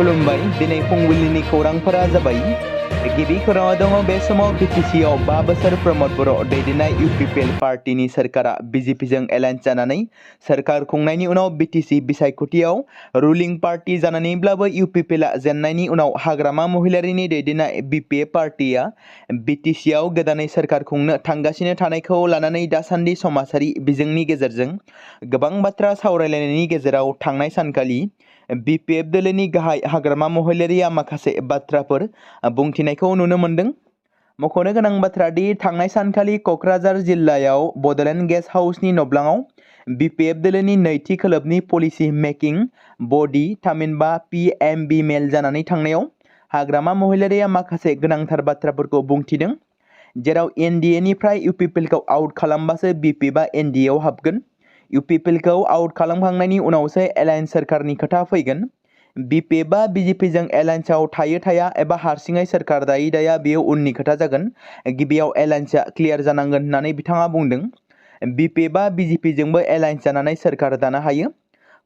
खुलुमबाय दिनै फुंबिलिनि खौरांफोरा जाबाय गिबि खौराङाव दङ बे समाव बिटिसि आव 5 बोसोर प्रमद बर' दैदेननाय इउपिपिएल पार्टीनि सरकारा बिजेपिजों एलायन्स जानानै सरकार खुंनायनि उनाव बिटिसि बिसायख'थियाव रुलिं पार्टी जानानैब्लाबो इउपिपिएलआ जेननायनि उनाव हाग्रामा महिलारिनि दैदेननाय बिपिएफ पार्टीया बिटिसि आव गोदानै सरकार खुंनो थांगासिनो थानायखौ लानानै दासान्दि समाजारि बिजोंनि गेजेरजों गोबां बाथ्रा सावरायलायनायनि गेजेराव थांनाय सानखालि बिपिएफ दोलोनि गाहाय हाग्रामा महिलारिया माखासे बाथ्राफोर बुंथिनायखौ नुनो मोन्दों। मख'नो गोनां बाथ्रा दि थांनाय सानखालि क'क्राझार जिल्लायाव बड'लेण्ड गेस्ट हाउसनि नब्लाङाव बिपिएफ दोलोनि नैथि खोलोबनि पलिसि मेकिं बडि थामहिनबा पिएमबि मेल जानानै थांनायाव हाग्रामा महिलारिया माखासे गोनांथार बाथ्राफोरखौ बुंथिदों, जेराव एनडिएनिफ्राय इउपिपिएलखौ आउट खालामबासो बिपिएफआ एनडिएआव हाबगोन। इउपिपिएलखौ आउट खालामखांनायनि उनावसो एलायन्स सरकारनि खोथा फैगोन। बिपिएफआ बिजेपिजों एलायन्सआव थायो थाया एबा हारसिङै सरकार दायै दाया बेयो उननि खोथा जागोन। गिबियाव एलायन्सआ क्लियार जानांगोन होननानै बिथाङा बुंदों। बिपिएफआ बिजेपिजोंबो एलायन्स जानानै सरकार दानो हायो।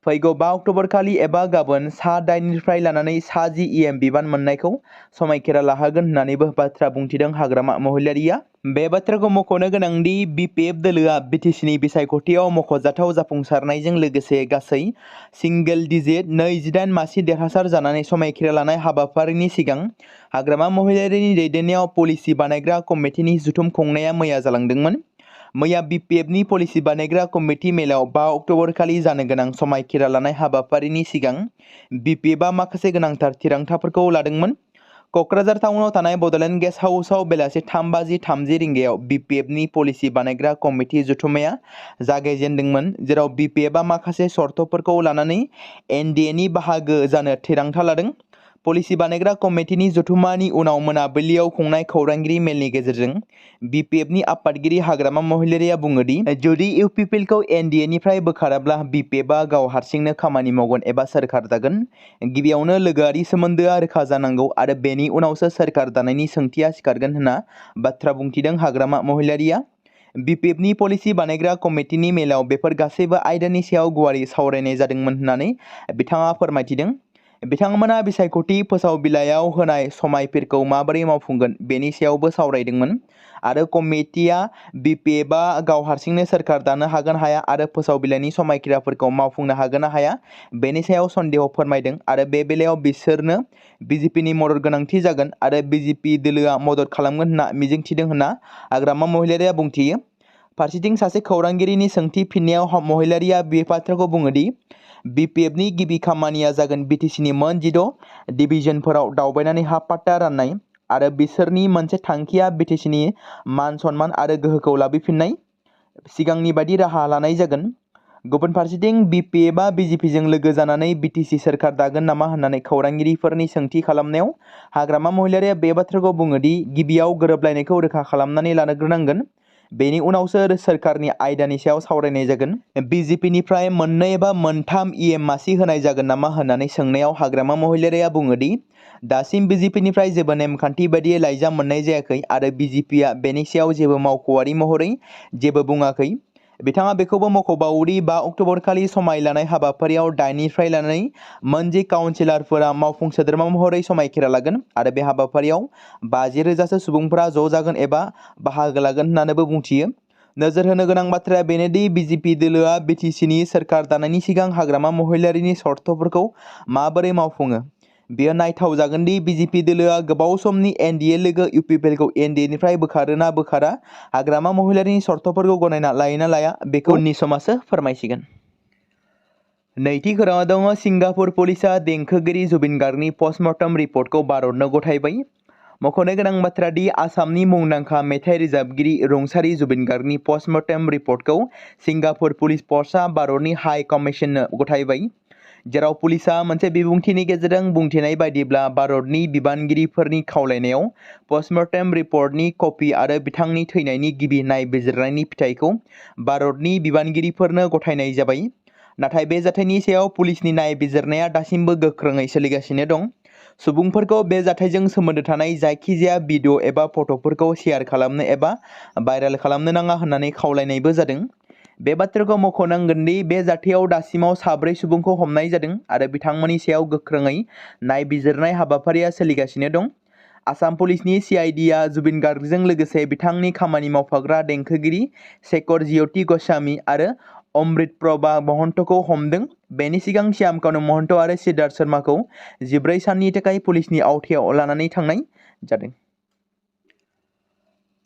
फैगौ 5 अक्ट'बर खालि एबा गाबोन सा 8निफ्राय लानानै सा 10 बिबान मोननायखौ समायखिरा लाहोगोन होननानैबो बाथ्रा बुंथिदों हाग्रामा महिलारिया। बे बाथ्राखौ मख'नो गोनांदि बिपिएफ दोलोआ बिटिसिनि बिसायख'थियाव मख'जाथाव जाफुंसारनायजों लोगोसे गासै सिंगेल डिजिट 28 मासि देरहासार जानानै समायखिरा लानाय हाबाफारिनि सिगां हाग्रामा महिलारिनि दैदेननायाव पलिसि बानायग्रा कमिटिनि जथुम खुंनाया मैया जालांदोंमोन। मैया बिपिएफनि पलिसि बानायग्रा कमिटि मेलाव 5 अक्ट'बर खालि जानो गोनां समायखिरा लानाय हाबाफारिनि सिगां बिपिएफआ माखासे गोनांथार थिरांथाफोरखौ लादोंमोन। क'क्राझार टाउनाव थानाय बड'लेण्ड गेस्ट हाउसआव बेलासि 3:30 रिंगायाव बिपिएफनि पलिसि बानायग्रा कमिटि जथुम्माया जागायजेनदोंमोन, जेराव बिपिएफआ माखासे सर्तफोरखौ लानानै एनडिएनि बाहागो जानो थिरांथा लादों। पलिसि बानायग्रा कमिटिनि जथुम्मानि उनाव मोनाबिलियाव खुंनाय खौरांगिरि मेलनि गेजेरजों बिपिएफनि आफादगिरि हाग्रामा महिलारिया बुङोदि जुदि इउपिपिएलखौ एनडिएनिफ्राय बोखाराब्ला बिपिएफआ गाव हारसिंनो खामानि मावगोन एबा सरकार दागोन। गिबियावनो लोगोआरि सोमोन्दोआ रोखा जानांगौ आरो बेनि उनावसो सरकार दानायनि सोंथिया सिखारगोन होनना बाथ्रा बुंथिदों हाग्रामा महिलारिया। बिपिएफनि पलिसि बानायग्रा कमिटिनि मेलाव बेफोर गासैबो आयदानि सायाव गुवारै सावरायनाय जादोंमोन होननानै बिथाङा फोरमायथिदों। बिथांमोना बिसायख'थि फोसावबिलाइयाव होनाय समायफोरखौ माबोरै मावफुंगोन बेनि सायावबो सावरायदोंमोन आरो कमिटिया बिपिएफआ गाव हारसिंनो सरकार दानो हागोन हाया आरो फोसावबिलाइनि समायखिराफोरखौ मावफुंनो हागोन ना हाया बेनि सायाव सन्देह फोरमायदों आरो बे बेलायाव बिसोरनो बिजेपिनि मदद गोनांथि जागोन आरो बिजेपि दोलोआ मदद खालामगोन होनना मिजिंथिदों होनना हाग्रामा महिलारिया बुंथियो। फारसेथिं सासे खौरांगिरिनि सोंथि फिननायाव महिलारिया बे बाथ्राखौ बुङोदि बिपिएफनि गिबि खामानिया जागोन बिटिसिनि मोन 16 डिभिजनफोराव दावबायनानै हा पाट्टा राननाय आरो बिसोरनि मोनसे थांखिया बिटिसिनि मान सन्मान आरो गोहोखौ लाबोफिननाय। सिगांनि बायदि राहा लानाय जागोन। गुबुन फारसेथिं बिपिएफआ बिजेपिजों लोगो जानानै बिटिसि सरकार दागोन नामा होननानै खौरांगिरिफोरनि सोंथि खालामनायाव हाग्रामा महिलारिया बे बाथ्राखौ बुङोदि गिबियाव गोरोबलायनायखौ रोखा खालामनानै लाग्रोनांगोन, बेनि उनावसो सरकारनि आयदानि सायाव सावरायनाय जागोन। बिजेपिनिफ्राय 2 एबा 3 इएम मासि होनाय जागोन नामा होननानै सोंनायाव हाग्रामा महिलारिया बुङोदि दासिम बिजेपिनिफ्राय जेबो नेमखान्थि बायदियै लाइजाम मोननाय जायाखै आरो बिजेपिआ बेनि सायाव जेबो मावख'आरि महरै जेबो बुङाखै। बिथाङा बेखौबो मख'बावोदि 5 अक्ट'बर खालि समाय लानाय हाबाफारियाव 8निफ्राय लानानै मोनजि काउन्सिलरफोरा मावफुं सोद्रोमा महरै समायखिरा लागोन आरो बे हाबाफारियाव 50,000सो सुबुंफोरा ज' जागोन एबा बाहागो लागोन होननानैबो बुंथियो। नोजोर होनो गोनां बाथ्राया बेनोदि बिजेपि दोलोआ बिटिसिनि सरकार दानायनि सिगां हाग्रामा महिलारिनि सर्तफोरखौ माबोरै मावफुङो। बेयो नायथाव जागोनदि बिजेपि दोलोआ गोबाव समनि एनडिए लोगो इउपिपिएलखौ एनडिएनिफ्राय बोखारोना बोखारा, हाग्रामा महिलारिनि सर्तफोरखौ गनायना लायोना लाया बेखौ उननि समासो फोरमायसिगोन। नैथि खौराङाव दङ सिंगापुर पुलिसआ देंखोगिरि जुबिन गार्गनि पस्टमर्टम रिपर्टखौ भारतनो गथायबाय। मख'नो गोनां बाथ्रा दि आसामनि मुंदांखा मेथाइ रोजाबगिरि रुंसारि जुबिन गार्गनि पस्टमर्टम रिपर्टखौ सिंगापुर पुलिस फर्सआ भारतनि हाइ कमिसननो गथायबाय, जेराव पुलिसआ मोनसे बिबुंथिनि गेजेरजों बुंथिनाय बायदिब्ला भारतनि बिबानगिरिफोरनि खावलायनायाव पस्टमर्टम रिपर्टनि कपि आरो बिथांनि थैनायनि गिबि नायबिजिरनायनि फिथायखौ भारतनि बिबानगिरिफोरनो गथायनाय जाबाय। नाथाय बे जाथायनि सायाव पुलिसनि नायबिजिरनाया दासिमबो गोख्रोङै सोलिगासिनो दं। सुबुंफोरखौ बे जाथायजों सोमोन्दो थानाय जायखिजाया भिडिअ' एबा फट'फोरखौ शेयार खालामनो एबा भाइरेल खालामनो नाङा होननानै खावलायनायबो जादों। बे बाथ्राखौ मख'नांगोन दि बे जाथायाव दासिमाव 4 सुबुंखौ हमनाय जादों आरो बिथांमोननि सायाव गोख्रोङै नायबिजिरनाय हाबाफारिया सोलिगासिनो दं। आसाम पुलिसनि CIDआ जुबिन गार्गजों लोगोसे बिथांनि खामानि मावफाग्रा देंखोगिरि शेखर ज्योति गस्वामी आरो अमृत प्रभा महन्तखौ हमदों। बेनि सिगां श्यामकानु महन्त आरो सिद्धार्थ शर्माखौ 14 साननि थाखाय पुलिसनि आवथायाव लानानै थांनाय जादों।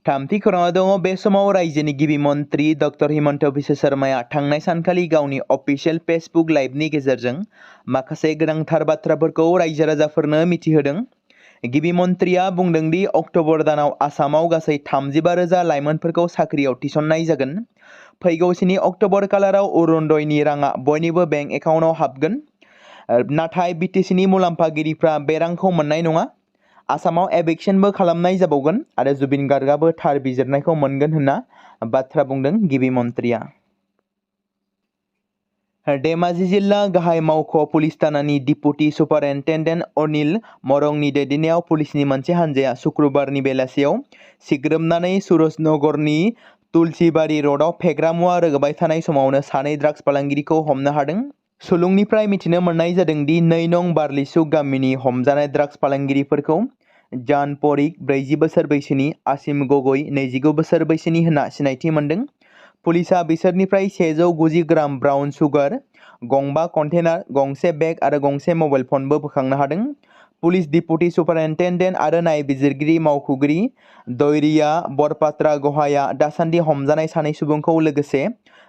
थामथि खौराङाव दङ बे समाव रायजोनि गिबि मन्त्रि डक्टर हिमन्त बिश्व शर्माया थांनाय सानखालि गावनि अफिसियेल फेसबुक लाइभनि गेजेरजों माखासे गोनांथार बाथ्राफोरखौ रायजो राजाफोरनो मिथिहोदों। गिबि मन्त्रिया बुंदों दि अक्ट'बर दानाव आसामाव गासै 35,000 लाइमोनफोरखौ साख्रियाव थिसननाय जागोन। फैगौ 7 अक्ट'बर खालाराव अरुणोदयनि राङा बयनिबो बेंक एकाउन्टआव हाबगोन। नाथाय BTCनि मुलाम्फागिरिफ्रा बे रांखौ मोननाय नङा। आसामाव एभिक्शनबो खालामनाय जाबावगोन आरो जुबिन गार्गआबो थार बिजिरनायखौ मोनगोन होनना बाथ्रा बुंदों गिबि मन्त्रिया। धेमाजि जिल्ला गाहाय मावख' पुलिस थानानि डिपुटि सुपारिनटेन्डेन्ट अनिल मरंनि दैदेननायाव पुलिसनि मोनसे हानजाया शुक्रबारनि बेलासियाव सिग्रोमनानै सुरजनगरनि तुलसीबारी र'डआव फेग्रा मुवा रोगाबाय थानाय समावनो 2 ड्राग्स फालांगिरिखौ हमनो हादों। सुलुंनिफ्राय मिथिनो मोननाय जादों दि 2 नं बारलिसुक गामिनि हमजानाय ड्राग्स फालांगिरिफोरखौ जान परिक 40 बोसोर बैसोनि, आसिम गगৈ 29 बोसोर बैसोनि होनना सिनायथि मोनदों। पुलिसआ बिसोरनिफ्राय 190 ग्राम ब्राउन सुगार, 2 कन्टेनार, गंसे बेग आरो गंसे मबाइल फनबो बोखांनो हादों। पुलिस डिपुटि सुपारिनटेन्डेन्ट आरो नायबिजिरगिरि मावख'गिरि दौरिया बरपात्रा गहाया दासान्दि हमजानाय 2 सुबुंखौ लोगोसे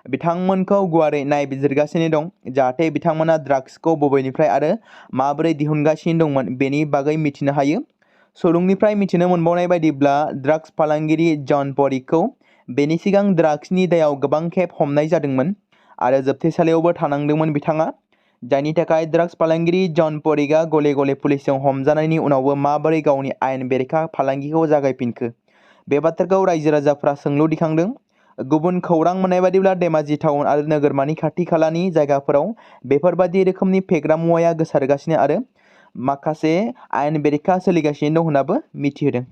बिथांमोनखौ गुवारै नायबिजिरगासिनो दं जाहाथे बिथांमोना ड्राग्सखौ बबेनिफ्राय आरो माबोरै दिहुनगासिनो दंमोन बेनि बागै मिथिनो हायो। सुलुंनिफ्राय मिथिनो मोनबावनाय बायदिब्ला ड्राग्स फालांगिरि जन परिकखौ बेनि सिगां ड्राग्सनि दायाव गोबां खेब हमनाय जादोंमोन आरो जोबथेसालियावबो थानांदोंमोन बिथाङा, जायनि थाखाय ड्राग्स फालांगिरि जन परिकआ गले गले पुलिसजों हमजानायनि उनावबो माबोरै गावनि आयेन बेरेखा फालांगिखौ जागायफिनखो बे बाथ्राखौ रायजो राजाफ्रा सोंलु दिखांदों। गुबुन खौरां मोननाय बायदिब्ला धेमाजि टाउन आरो नोगोरमानि खाथि खालानि जायगाफोराव बेफोरबादि रोखोमनि फेग्रा मुवाया गोसारगासिनो आरो माखासे आयेन बेरेखा सोलिगासिनो दं होननाबो मिथिहोदों।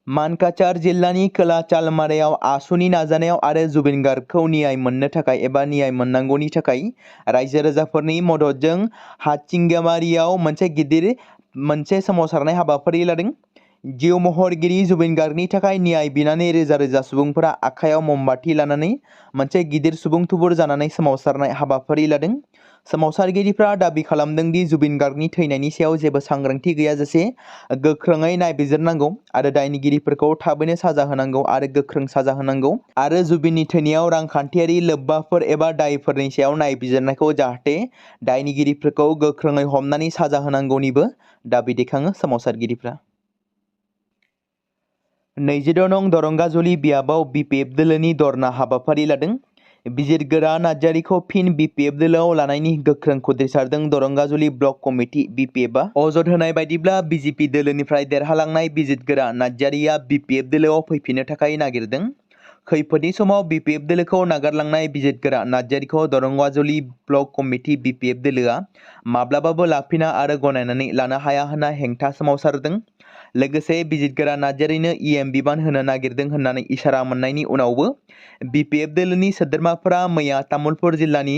मानकाचार जिल्लानि खोला चालमारायाव आसुनि नाजानायाव आरो जुबिन गार्गखौ न्याय मोननो थाखाय एबा न्याय मोननांगौनि थाखाय रायजो राजाफोरनि मददजों हाथिंगामारियाव मोनसे सोमावसारनाय हाबाफारि लादों। जिउ महरगिरि जुबिन गार्गनि थाखाय न्याय बिनानै रोजा रोजा सुबुंफोरा आखायाव ममबाति लानानै मोनसे गिदिर सुबुं थुबुर जानानै सोमावसारनाय हाबाफारि लादों। सोमावसारगिरिफ्रा दाबि खालामदों दि जुबिन गार्गनि थैनायनि सायाव जेबो सांग्रांथि गैयाजासे गोख्रोङै नायबिजिरनांगौ आरो दायनिगिरिफोरखौ थाबैनो साजा होनांगौ आरो गोख्रों साजा होनांगौ आरो जुबिननि थैनायाव रांखान्थियारि लोब्बाफोर एबा दायफोरनि सायाव नायबिजिरनायखौ जाहाथे दायनिगिरिफोरखौ गोख्रोङै हमनानै साजा होनांगौनिबो दाबि दैखाङो सोमावसारगिरिफ्रा। 26 नं दरंगाजुलि बियाबाव BPF दोलोनि धरना हाबाफारि लादों। बिजिरगोरा नार्जारिखौ फिन BPF दोलोआव लानायनि गोख्रों खुद्रिसारदों दरंगाजुलि ब्लक कमिटि BPFआ। अजद होनाय बायदिब्ला BJP दोलोनिफ्राय देरहालांनाय बिजिरगोरा नार्जारिया BPF दोलोआव फैफिननो थाखाय नागिरदों। खैफोदनि समाव BPF दोलोखौ नागारलांनाय बिजिरगोरा नार्जारिखौ दरंगाजुलि ब्लक कमिटि BPF दोलोआ माब्लाबाबो लाफिना आरो गनायनानै लानो हाया होनना हेंथा सोमावसारदों। लोगोसे बिजिरगोरा नार्जारिनो EM बिबान होनो नागिरदों होननानै इसारा मोननायनि उनावबो BPF दोलोनि सोद्रोमाफोरा मैया तामुलपुर जिल्लानि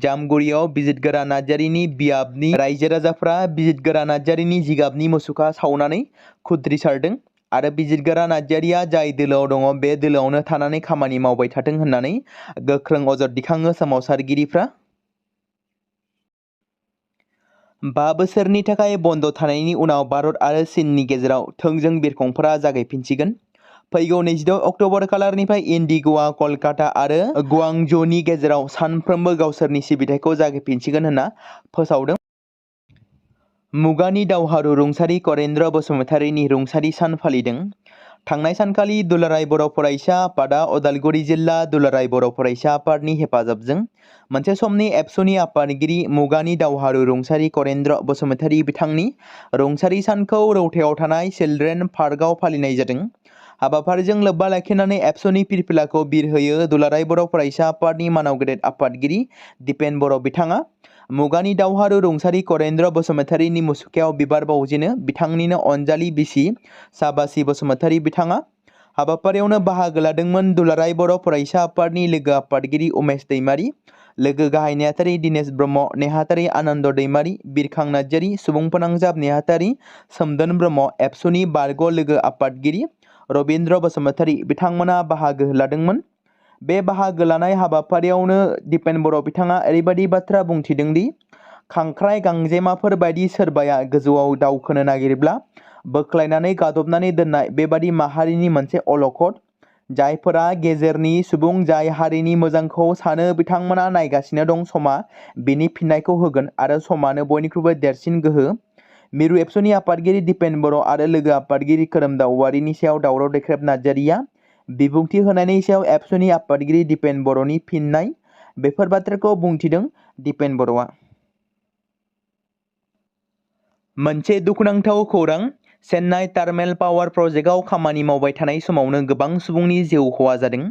जामगुरियाव बिजिरगोरा नार्जारिनि बियाबनि रायजो राजाफ्रा बिजिरगोरा नार्जारिनि जिगाबनि मुसुखा सावनानै खुद्रिसारदों आरो बिजिरगोरा नार्जारिया जाय दोलोआव दङ बे दोलोआवनो थानानै खामानि मावबाय थाथों होननानै गोख्रों अजद दिखाङो सोमावसारगिरिफ्रा। 5 बोसोरनि थाखाय बन्द थानायनि उनाव भारत आरो चीननि गेजेराव थोंजों बिरखंफोरा जागायफिनसिगोन। फैगौ 26 अक्ट'बर खालारनिफ्राय इन्डिग'आ कलकाता आरो गुआंझौनि गेजेराव सानफ्रोमबो गावसोरनि सिबिथायखौ जागायफिनसिगोन होनना फोसावदों। मुगानि दावहारु रुंसारि करेन्द्र बसुमतारीनि रुंसारि सान फालिदों। थांनाय सानखालि दुलाराय बर' फरायसा आफादा अदालगुरि जिल्ला दुलाराय बर' फरायसा आफादनि हेफाजाबजों मोनसे समनि एबसुनि आफादगिरि मुगानि दावहारु रुंसारि करेन्द्र बसुमतारी बिथांनि रुंसारि सानखौ रौथायाव थानाय चिल्ड्रेन पार्कआव फालिनाय जादों। हाबाफारिजों लोब्बा लाखिनानै एबसुनि फिरफिलाखौ बिरहोयो दुलाराय बर' फरायसा आफादनि मानाव गेदेर आफादगिरि दिपेन बर' बिथाङा मुगानि दावहारु रुंसारि करेन्द्र बसुमतारीनि मुसुखायाव बिबार बावजेनो बिथांनिनो अनजालि बिसि साबासि बसुमतारी बिथाङा हाबाफारियावनो बाहागो लादोंमोन दुलाराय बर' फरायसा आफादनि लोगो आफादगिरि उमेश दैमारि, लोगो गाहाय नेहाथारि दिनेश ब्रह्म, नेहाथारि आनन्द दैमारि, बिरखां नार्जारि, सुबुं फोनांजाब नेहाथारि सोमदोन ब्रह्म, एबसुनि बारग' लोगो आफादगिरि रबिन्द्र बसुमतारी बिथांमोना बाहागो लादोंमोन। बे बाहागो लानाय हाबाफारियावनो दिपेन बर' बिथाङा ओरैबायदि बाथ्रा बुंथिदोंदि खांख्राइ गांजेमाफोर बायदि सोरबाया गोजौआव दावखोनो नागिरब्ला बोख्लायनानै गादबनानै दोननाय बेबादि माहारिनि मोनसे अलखद, जायफोरा गेजेरनि सुबुं जाय हारिनि मोजांखौ सानो बिथांमोना नायगासिनो दं समा बिनि फिननायखौ होगोन आरो समानो बयनिख्रुइबो देरसिन गोहो। मिरु एबसुनि आफादगिरि दिपेन बर' आरो लोगो आफादगिरि खोरोमदाव औवारिनि सायाव दावराव देख्रेब नार्जारिया बिबुंथि होनायनि सायाव एबसुनि आफादगिरि दिपेन बर'नि फिननाय। बेफोर बाथ्राखौ बुंथिदों दिपेन बर'आ। मोनसे दुखुनांथाव खौरां, चेन्नाइ टार्मेल पावार प्रजेक्टआव खामानि मावबाय थानाय समावनो गोबां सुबुंनि जिउ खहा जादों।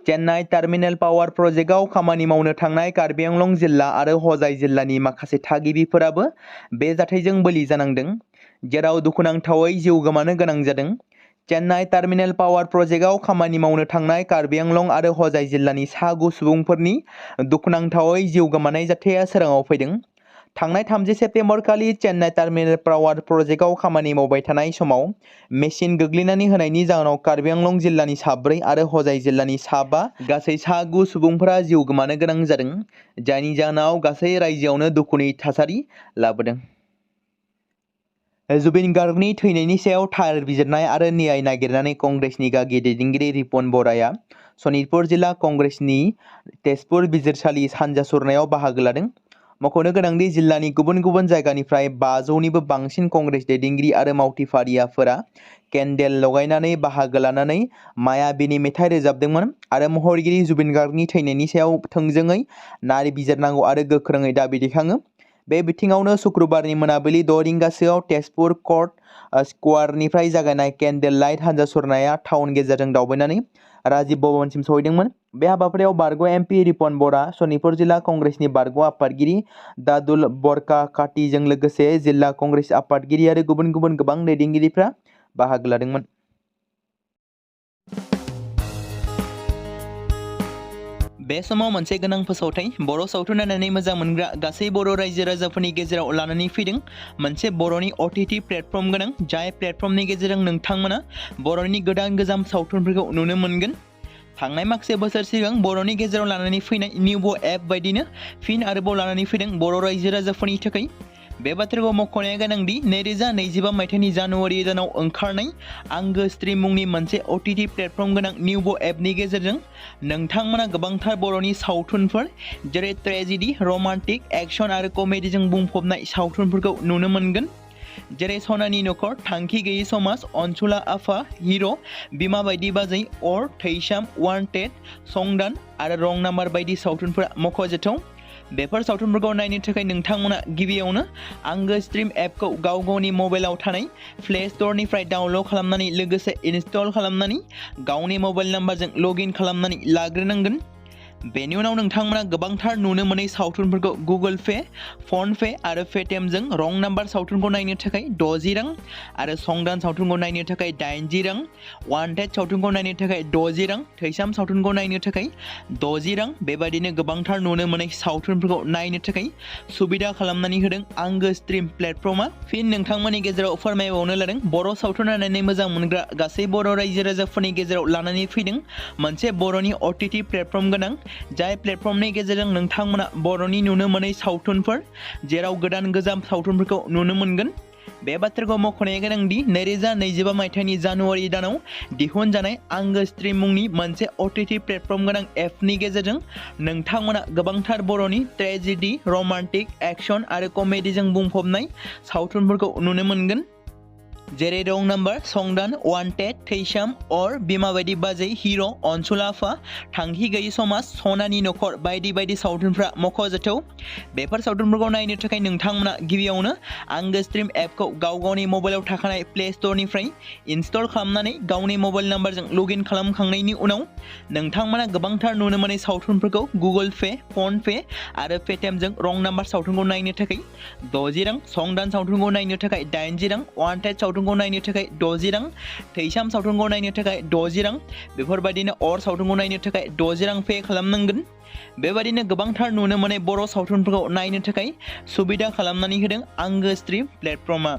चेन्नाइ टार्मिनेल पावार प्रजेक्टआव खामानि मावनो थांनाय कार्बि आंलं जिल्ला आरो हजाइ जिल्लानि माखासे थागिबिफोराबो बे जाथायजों बलि जानांदों, जेराव दुखुनांथावै जिउ गोमानो गोनां जादों। चेन्नाइ टार्मिनेल पावार प्रजेक्टआव खामानि मावनो थांनाय कार्बि आंलं आरो हजाइ जिल्लानि सा 9 सुबुंफोरनि दुखुनांथावै जिउ गोमानाय जाथाया सोराङाव फैदों। थांनाय 30 सेप्तेम्बर खालि चेन्नाइ टार्मिनेल पावार प्रजेक्टआव खामानि मावबाय थानाय समाव मेसिन गोग्लैनानै होनायनि जाहोनाव कार्बि आंलं जिल्लानि सा 4 आरो हजाइ जिल्लानि सा 5 गासै सा 9 सुबुंफोरा जिउ गोमानो गोनां जादों, जायनि जाहोनाव गासै रायजोआवनो दुखुनि थासारि लाबोदों। जुबिन गार्गनि थैनायनि सायाव थार बिजिरनाय आरो न्याय नागिरनानै कंग्रेसनि गागि दैदेनगिरि रिपन बराया सनितपुर जिल्ला कंग्रेसनि तेजपुर बिजिरसालि हानजा सुरनायाव बाहागो लादों। मख'नो गोनांदि जिल्लानि गुबुन गुबुन जायगानिफ्राय 500निबो बांसिन कंग्रेस दैदेनगिरि आरो मावथिफारियाफोरा केन्डेल लगायनानै बाहागो लानानै मायाबीनि मेथाइ रोजाबदोंमोन आरो महरगिरि जुबिन गार्गनि थैनायनि सायाव थोंजोङै नायबिजिरनांगौ आरो गोख्रोङै दाबि दैखाङो। बे बिथिङावनो शुक्रबारनि मोनाबिलि 6 रिंगासोआव तेजपुर कर्ट स्क्वारनिफ्राय जागायनाय केन्डेल लाइट हानजा सुरनाया टाउन गेजेरजों दावबायनानै राजीव भवनसिम सहैदोंमोन। बे हाबाफारियाव बारग' एमपि रिपन बरा, सनितपुर जिल्ला कंग्रेसनि बारग' आफादगिरि दादुल बरकाकाटीजों लोगोसे जिल्ला कंग्रेस आफादगिरि आरो गुबुन गुबुन गोबां दैदेनगिरिफ्रा बाहागो लादोंमोन। बे समाव मोनसे गोनां फोसावथाय बर' सावथुन नायनानै मोजां मोनग्रा गासै बर' रायजो राजाफोरनि गेजेराव लानानै फैदों मोनसे बर'नि OTT प्लेटफर्म गोनां, जाय प्लेटफर्मनि गेजेरजों नोंथांमोना बर'नि गोदान गोजाम सावथुनफोरखौ नुनो मोनगोन। थांनाय माखासे बोसोर सिगां बर'नि गेजेराव लानानै फैनाय निउबो एप बायदिनो फिन आरोबाव लानानै फैदों बर' रायजो राजाफोरनि थाखाय। बे बाथ्राखौ मख'नाया गोनांदि 2025 मायथाइनि जानुवारि दानाव ओंखारनाय आंगो स्ट्रिम मुंनि मोनसे OTT प्लेटफर्म गोनां निउबो एपनि गेजेरजों नोंथांमोना गोबांथार बर'नि सावथुनफोर जेरै ट्रेजेडि, रमान्टिक, एक्शन आरो कमेडिजों बुंफबनाय सावथुनफोरखौ नुनो मोनगोन। जेरै सनानि नखर, थांखि गैयै समाज, अनसुला आफा, हिर', बिमा बायदि बाजै, अर, थैसाम, वान्टेड, संदान आरो रं नाम्बार बायदि सावथुनफोरा मख'जाथाव। बेफोर सावथुनफोरखौ नायनो थाखाय नोंथांमोना गिबियावनो आंगो स्ट्रिम एपखौ गाव गावनि मबाइलाव थानाय प्ले स्ट'रनिफ्राय डाउनल'ड खालामनानै लोगोसे इनस्टल खालामनानै गावनि मबाइल नाम्बारजों लगइन खालामनानै लाग्रोनांगोन। बेनि उनाव नोंथांमोना गोबांथार नुनो मोनै सावथुनफोरखौ गुगोल पे, फन पे आरो पेटिएमजों रं नाम्बार सावथुनखौ नायनो थाखाय 60 रां आरो संदान सावथुनखौ नायनो थाखाय 80 रां, वान्टेड सावथुनखौ नायनो थाखाय 60 रां, थैसाम सावथुनखौ नायनो थाखाय 60 रां बेबायदिनो गोबांथार नुनो मोनै सावथुनफोरखौ नायनो थाखाय सुबिदा खालामनानै होदों आंगो स्ट्रिम प्लेटफर्मा। फिन नोंथांमोननि गेजेराव फोरमायबावनो लादों बर' सावथुन नायनानै मोजां मोनग्रा गासै बर' रायजो राजाफोरनि गेजेराव लानानै फैदों मोनसे बर'नि OTT प्लेटफर्म गोनां, जाय प्लेटफर्मनि गेजेरजों नोंथांमोना बर'नि नुनो मोनै सावथुनफोर जेराव गोदान गोजाम सावथुनफोरखौ नुनो मोनगोन। बे बाथ्राखौ मख'नाया गोनांदि 2025 मायथाइनि जानुवारि दानाव दिहुनजानाय आंगो स्ट्रिम मुंनि मोनसे OTT प्लेटफर्म गोनां एपनि गेजेरजों नोंथांमोना गोबांथार बर'नि ट्रेजेडि, रमान्टिक, एक्शन आरो कमेडिजों बुंफबनाय सावथुनफोरखौ नुनो मोनगोन। जेरै रं नाम्बार, संदान, वान्टेड, थैसाम, अर, बिमा बायदि बाजै, हिर', अनसुला आफा, थांखि गैयै समाज, सनानि नखर बायदि बायदि सावथुनफ्रा मख'जाथाव। बेफोर सावथुनफोरखौ नायनो थाखाय नोंथांमोना गिबियावनो आंगो स्ट्रिम एपखौ गाव गावनि मबाइलाव थाखानाय प्ले स्ट'रनिफ्राय इनस्टल खालामनानै गावनि मबाइल नाम्बारजों लगइन खालामखांनायनि उनाव नोंथांमोना गोबांथार नुनो मोनै सावथुनफोरखौ गुगोल पे, फन पे आरो पेटिएमजों रं नाम्बार सावथुनखौ नायनो थाखाय 60 रां, संदान सावथुनखौ नायनो थाखाय 80 रां, वान्टेड सावथुनखौ नायनो थाखाय 60 रां, थैसाम सावथुनखौ नायनो थाखाय 60 रां, बेफोरबायदिनो अर सावथुनखौ नायनो थाखाय 60 रां पे खालामनांगोन। बेबायदिनो गोबांथार नुनो मोननाय बर' सावथुनफोरखौ नायनो थाखाय सुबिदा खालामनानै होदों आंगो स्ट्रिम प्लेटफर्मआ।